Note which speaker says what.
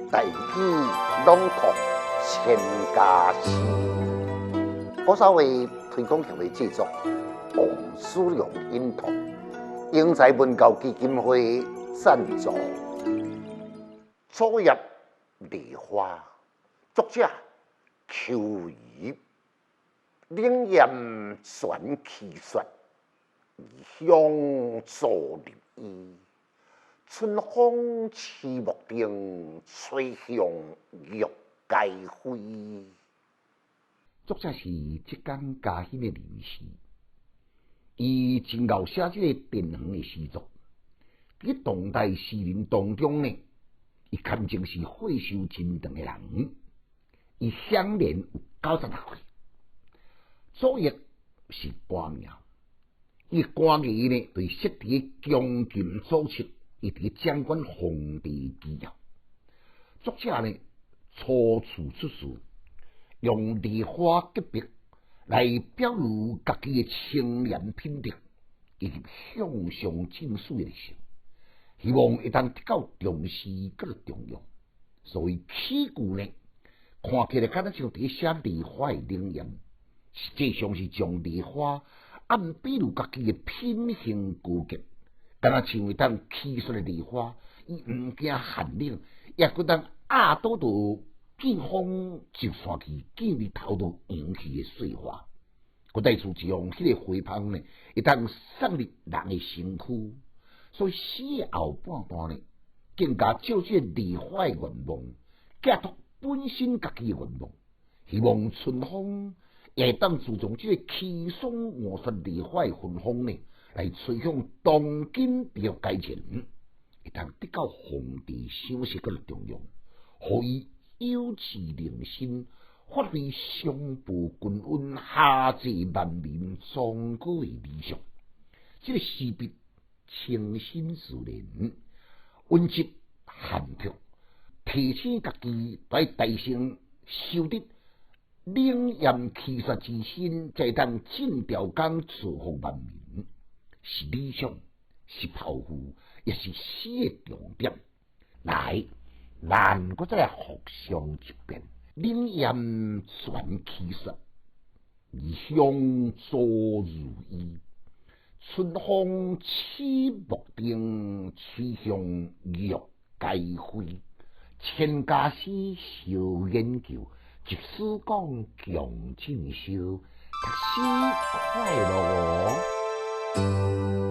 Speaker 1: 大語朗讀千家詩。古早話推廣協會製作，王書良音讀，英才文教基金會贊助。祖業梨花，作者邱瑜。嶺岩傳奇說，異鄉做入衣。春風起木丁，吹向玉街飛。
Speaker 2: 作者是浙江嘉興的人士，伊真𠢕寫這个田園的詩作。佇當代詩人當中呢，伊堪稱是歲壽真長的人。伊享年有96歲。祖業是官名，伊官藝呢，就是設佇宮禁左側，伊佇掌管皇帝機要。作者呢，初次出仕，用梨花潔白來表露家己的清廉品德，以及向上進取的熱誠，希望會當得到重視佮重用。所以起句呢，看起來敢若像佇寫梨花的嶺岩，實際上是將梨花按比喻家己的品行高潔，敢若像會當起雪的梨花，伊毋驚寒冷，也閣當壓倒著見風就散去，見日頭就揚去的碎花。閣帶出將彼个花芳呢，會當送入人的身軀。所以詩的後半段呢，更加照這个梨花的願望，寄託本身家己的願望，希望春風也會當自從這個奇霜傲雪梨花的芬芳呢，來吹向當今這個階層，會當得到皇帝賞識佮重用，予伊有志寧心，發揮上報君恩、下濟萬民崇高的理想。這个詩筆清新自然，穩質含蓄，提醒家己來提升修得嶺岩奇雪之身，才當盡調工造福萬民，是理想，是抱負，也是詩的重點。來，咱閣再來復誦一遍：嶺岩傳奇雪，異鄉做如意。春風起木丁，吹向玉街飛。千家詩小研究，一詩講強進修，讀詩快樂哦。